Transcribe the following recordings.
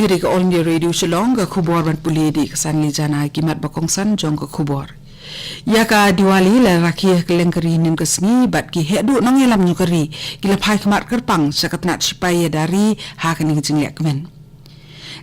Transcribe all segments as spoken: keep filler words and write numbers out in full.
Kane ka All India Radio Shillong, ka khubor ban pule da ka Sanli Jana. Ki mat ba kongsan jong ka khubor. Ïa ka Diwali la rakhe ha kylleng ka ri hynnin ka sngi bad ki heh duh nongïalam jong ka ri ki la phai khmat kyrpang sha ka tnat shipai ïada ri ha kane ka jingleh kmen.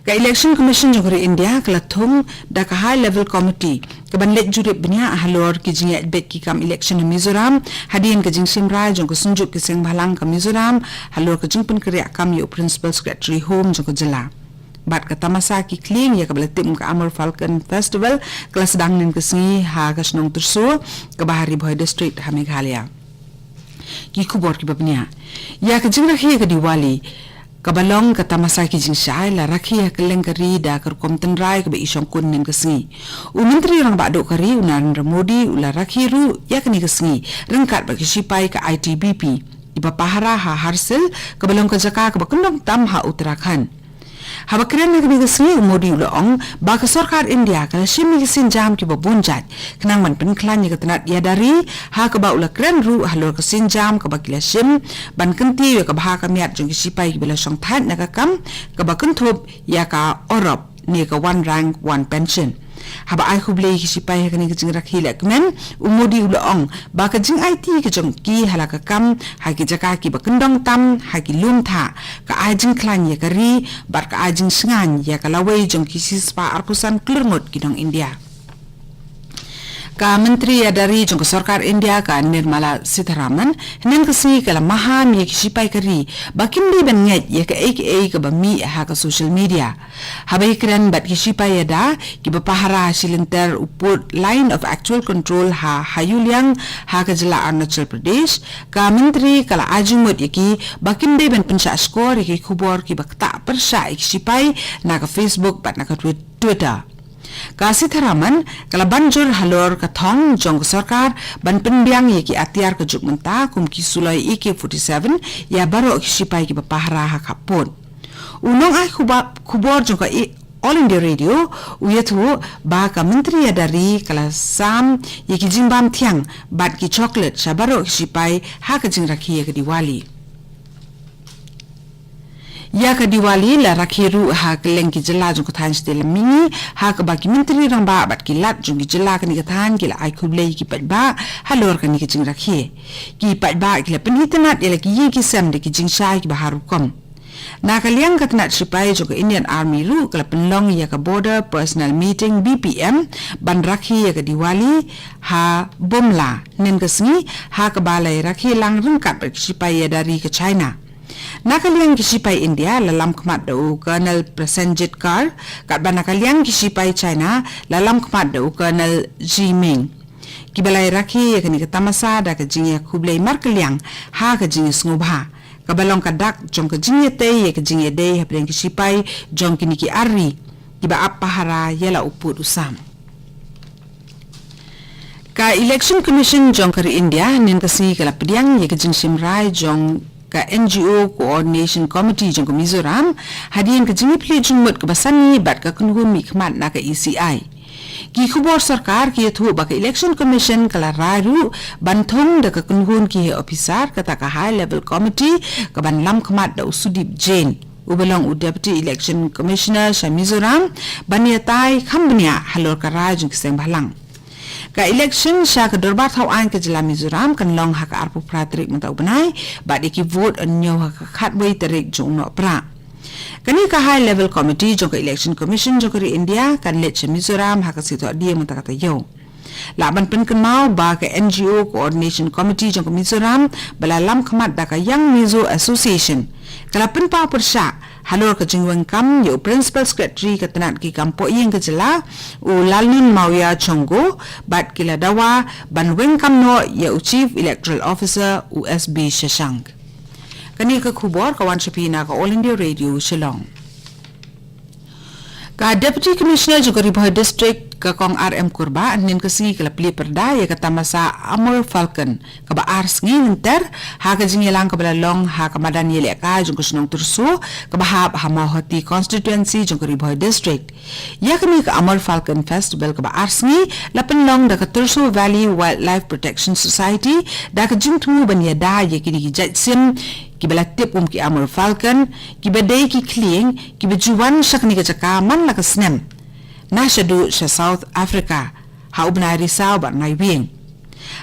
Ka Election Commission jong ka ri India ka la thung da ka High Level Committee ka ban leit jurip bniah halor ki jingïaid beit ki kam election ha Mizoram, hadien ka jingshim rai jong ka Synjuk ki Seng Bhalang ka Mizoram halor ka jingpynkhreh kam ïa u Principal Secretary Home jong ka jylla. Bad ka tamasa ki khlieng ïa kaba la tip kum ka Amur Falcon Festival ka la sdang hynnin ka sngi ha ka shnong Tyrso kaba ha Ri Bhoi District ha Meghalaya. Ki khubor kiba bniah. Ïa ka jingrakhe ka Diwali kaba long ka tamasa ki jingshai la rakhe ha kylleng ka ri da ka rukom tynrai kaba i shongkun hynnin ka sngi. U Myntri Rangbah Duh ka ri u Narendra Modi u la rakhe ruh ïa kane ka sngi ryngkat bad ki shipai ka I T B P kiba pahara ha Harsil kaba long ka jaka kaba kyndong tam ha Uttarakhand. Haba kren ha kane ka sngi u Modi u la ong ba ka sorkar India ka la shim ïa ki sienjam kiba bun jait khnang ban pynkhlaiñ ïa ka tnat ïada ri, ha kaba u la kren ruh halor ka sienjam kaba ki la shim ban kyntiew ïa ka bha ka miat jong ki shipai kiba la shongthait na ka kam kaba kynthup ïa ka OROP ne ka One Rank One Pension. Haba ai khublei ïa ki shipai ha kane ka jingrakhe lehkmen, u Modi u la ong ba ka jingaiti ka jong ki ha la ka kam ha ki jaka kiba kyndong tam ha ki lum thah ka ai jingkhlaiñ ïa ka ri bad ka ai jingshngaiñ ïa ka lawei jong ki shispah arphew san klur ngut ki nong India. Ka Myntri ïada ri jong ka sorkar India ka Nirmala Sitharaman hynnin ka sngi ka la maham ïa ki shipai ka ri ba kim dei ban ngeit ïa kaei kaei kaba mih ha ka social media. Haba ïakren bad ki shipai ïada kiba pahara ha shilynter u pud Line of Actual Control ha Hayuliang ha ka jylla Arunachal Pradesh, ka Myntri ka la ai jingmut ïa ki ba kim dei ban pynshah shkor ïa ki khubor kiba ktah pyrshah ïa ki shipai na ka Facebook bad na ka Twi-, Twitter. Ka Sitharaman ka la ban jur halor ka thong jong ka sorkar ban pynbiang ïa ki atiar ka juk mynta kum ki suloi A K forty-seven ïa baroh ki shipai kiba pahara ha khappud. U nongai khuba-, khubor jong ka i-, All India Radio u ïathuh ba ka Myntri ïada ri ka la sam ïa ki jingbam thiang bad ki chocolate sha baroh ki shipai ha ka jingrakhe ïa ka Diwali. Ïa ka Diwali la rakhe ruh ha kylleng ki jylla jong ka thaiñ shatei lam mihngi, ha kaba ki Myntri Rangbah bad ki Lat jong ki jylla kane ka thaiñ ki la ai khublei ïa ki paidbah halor kane ka jingrakhe. Ki paidbah ki la pynitynnad ïa la ki ïing ki sem da ki jingshai kiba har rukom. Na ka liang ka tnat shipai jong ka Indian Army ruh ka la pynlong ïa ka Border Personnel Meeting, B P M, ban rakhe ïa ka Diwali ha Bumla hynnin ka sngi, ha kaba la ïarakhe lang ryngkat bad ki shipai ïada ri ka China. Na ka liang ki shipai India la lam khmat da u Colonel Prasenjit Kar, katba na ka liang ki shipai China la lam khmat da u Colonel Ji Ming. Kiba la ïarakhe ïa kane ka tamasa da ka jingïakhublei markylliang ha ka jingïasngewbha, kaba long ka dak jong ka jingïatei ïa ka jingïadei hapdeng ki shipai jong kine ki ar ri kiba ap pahara ïa la u pud u sam. Ka Election Commission jong ka ri India hynnin ka sngi ka la pdiang ïa ka jingshim rai jong ka N G O Coordination Committee jong ka Mizoram, hadien ka jingïapylli jingmut kaba sani bad ka kynhun mihkhmat na ka E C I. Ki khubor sorkar ki ïathuh ba ka Election Commission ka la rai ruh ban thung da ka kynhun ki heh ophisar kata ka High Level Committee kaban lam khmat da u Sudip Jain, uba long u Deputy Election Commissioner sha Mizoram, ban ïatai kham bniah halor ka rai jong ki seng bhalang. Ka election sha ka Dorbar Thaw Aiñ ka jylla Mizoram kan long ha ka arphew phra tarik mynta u bnai, bad ïa ki vote yn ñiew ha ka khatwei tarik jong u Nohprah. Kane ka High Level Committee jong ka Election Commission jong ka ri India kan leit sha Mizoram ha ka sngi Thohdieng mynta ka taïew. Lah ban pynkynmaw ba ka N G O Coordination Committee jong ka Mizoram, ba la lam khmat da ka Young Mizo Association, ka la pynpaw pyrshah halor ka jingweng kam ïa u Principal Secretary ka tnat ki kam pohïing ka jylla, u Lalnunmawia Chongo, bad ki la dawa ban weng kam noh ïa u Chief Electoral Officer, u S B Shashank. Kane ka khubor ka wan sha phi na ka All India Radio Shillong. Ka Deputy Commissioner jong ka Ri Bhoi District, ka Kong R M Kurbah, hynnin ka sngi ka la plie pyrda ïa ka tamasa Amur Falcon kaba ar sngi lynter, ha ka jingïalang kaba la long ha ka madan ïalehkai jong ka shnong Tyrso kaba hap ha Mawhati Constituency jong ka Ri Bhoi District. Ïa kane ka Amur Falcon Festival kaba ar sngi la pynlong da ka Tyrso Valley Wildlife Protection Society da ka jingthmu ban ïada ïa kine ki jait sim kiba la tip kum ki Amur Falcon, kiba dei ki khlieng kiba ju wan sha kane ka jaka man la ka snem na shaduh sha South Africa ha u bnai Risaw bad Naiwieng.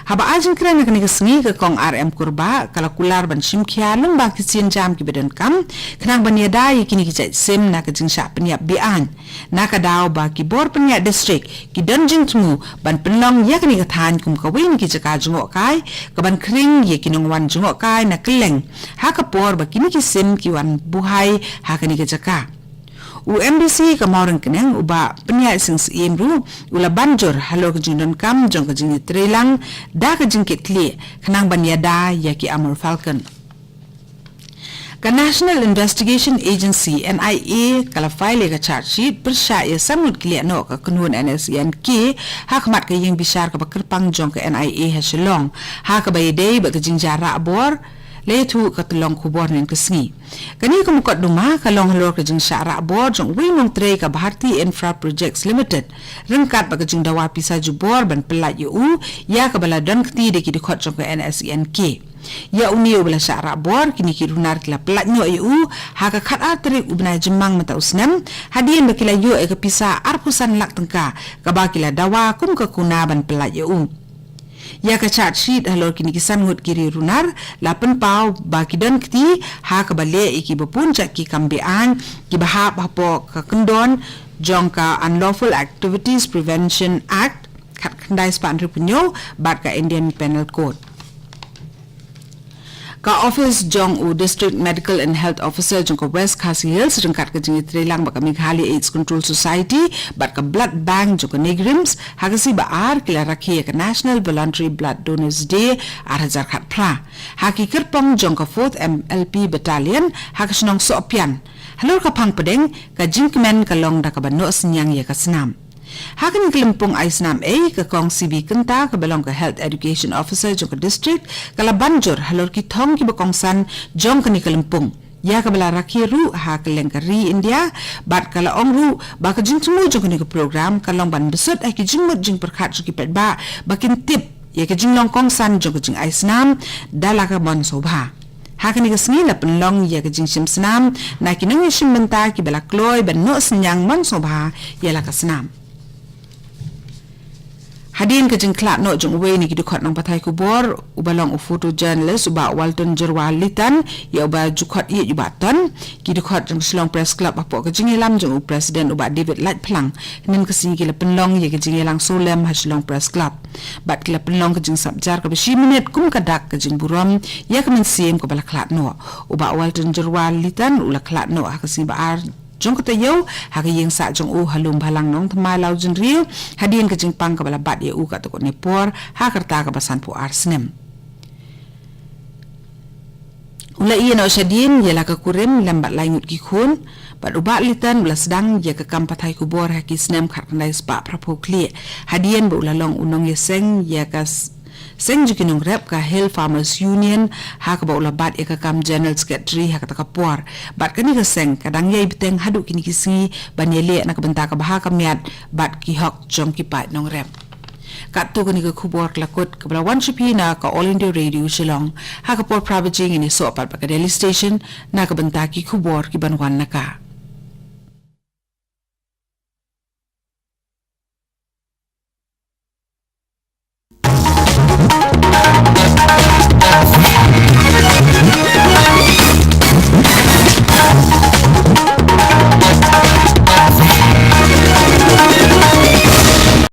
Haba ai jingkren ha kane ka sngi, ka Kong R M Kurbah ka la kular ban shimkhia lyngba ki sienjam kiba donkam khnang ban ïada ïa kine ki jait sim na ka jingshah pynïap be-aiñ, na ka daw ba ki bor pynïaid district ki don jingthmu ban pynlong ïa kane ka thaiñ kum kawei na ki jaka jngohkai kaban khring ïa ki nongwan jngohkai na kylleng ha ka por ba kine ki sim ki wan buhai ha kane ka jaka. U M D C ka Mawryngkneng, u Bah Pynïaid Sing Syiem ruh u la ban jur halor ka jingdonkam jong ka jingïatreilang da ka jingkitkhlieh khnang ban ïada ïa ki Amur Falcon. Ka National Investigation Agency, N I A, ka la file ïa ka charge sheet pyrshah ïa san ngut ki lehnoh ka kynhun N S E N K ha khmat ka ïing bishar kaba kyrpang jong ka N I A ha Shillong, ha kaba ïadei bad ka jingjia rah bor la ïathuh ka tyllong khubor hynnin ka sngi. Kane ka mukotduma ka long halor ka jingshah rah bor jong uwei u nongtrei ka Bharti Infra Projects Limited ryngkat bad ka jingdawa pisa jubor ban pyllait ïa u, ïa kaba la don kti da ki dkhot jong ka N S E N K. Ïa une uba la shah rah bor, kine ki runar ki la pyllait noh ïa u ha ka khatar tarik u bnai Jymmang mynta u snem, hadien ba ki la ïoh ïa ka pisa arphew san lak tyngka kaba ki la dawa kum ka kuna ban pyllait ïa u. Ïa ka charge sheet halor kine ki san ngut ki ri runar la pynpaw ba ki don kti ha kaba leh ïa kiba bun jait ki kam be-aiñ kiba hap hapoh ka kyndon jong ka Unlawful Activities Prevention Act khatkhyndai spah hynriewphew hynñiew bad ka Indian Penal Code. Ka office jong u District Medical and Health Officer jong ka West Khasi Hills ryngkat ka jingïatreilang bad ka Meghalaya AIDS Control Society bad ka Blood Bank jong ka NEIGRIHMS ha ka sngi ba ar ki la rakhe ïa ka National Voluntary Blood Donors Day ar hajar khatphra ha ki kyrpong jong ka Fourth M L P Battalion ha ka shnong Sohpian. Halor ka phang pdeng, ka jingkmen ka long da kaba noh synñiang ïa ka snam. Ha kane ka lympung ai snam ei, ka Kong C B Kynta kaba long ka Health Education Officer jong ka district ka la ban jur halor ki thong kiba kongsan jong kane ka lympung, ïa kaba la rakhe ruh ha kylleng ka ri India, bad ka la ong ruh ba ka jingthmu jong kane ka program ka long ban bsut ha ki jingmut jingpyrkhat jong ki paidbah ba kin tip ïa ka jinglong kongsan jong ka jingai snam da la ka mon sngewbha. Ha kane ka sngi la pynlong ïa ka jingshim snam na ki nongïashim bynta kiba la kloi ban noh synñiang mon sngewbha ïa la ka snam. Hadien ka jingkhlad noh jong uwei na ki dkhot nongpathai khubor uba long u photojournalist u Bah Walton Jyrwa Litan ïa uba ju khot ïeit u Bah Ton, ki dkhot jong Shillong Press Club hapoh ka jingïalam jong u President u Bah David Laitphlang, hynnin ka sngi ki la pynlong ïa ka jingïalang sawlem ha Shillong Press Club. Bad ki la pynlong ka jingsap jar kaba shi minit kum ka dak ka jingburom ïa ka mynsiem kaba la khlad noh. U Bah Walton Jyrwa Litan u la khlad noh ha ka sngi ba ar jong ka taïew ha ka ïing sah jong u ha Lum Bhalang Nongthymmai Lawjynriew, hadien ka jingpang kaba la bat ïa u katto katne por ha ka rta kaba sanphew ar snem. U la ïehnoh shadien ïa la ka kurim lem bad lai ngut ki khun, bad u Bah Litan u la sdang ïa ka kam pathai khubor ha ki snem khatkhyndai spah phraphew khlieh, hadien ba u la long u nongïaseng ïa ka s-, seng jong ki nongrep ka Hill Farmers Union, ha kaba u la bat ïa ka kam General Secretary ha kata ka por. Bad kane ka seng ka dang ïai bteng haduh kine ki sngi ban ïaleh na ka bynta ka bha ka miat bad ki hok jong ki paid nongrep. Katto kane ka khubor ka la kut kaba la wan sha phi na ka All India Radio Shillong. Ha ka por phra baje ngin ïasoh pat bad ka Delhi Station na ka bynta ki khubor kiban wan na ka.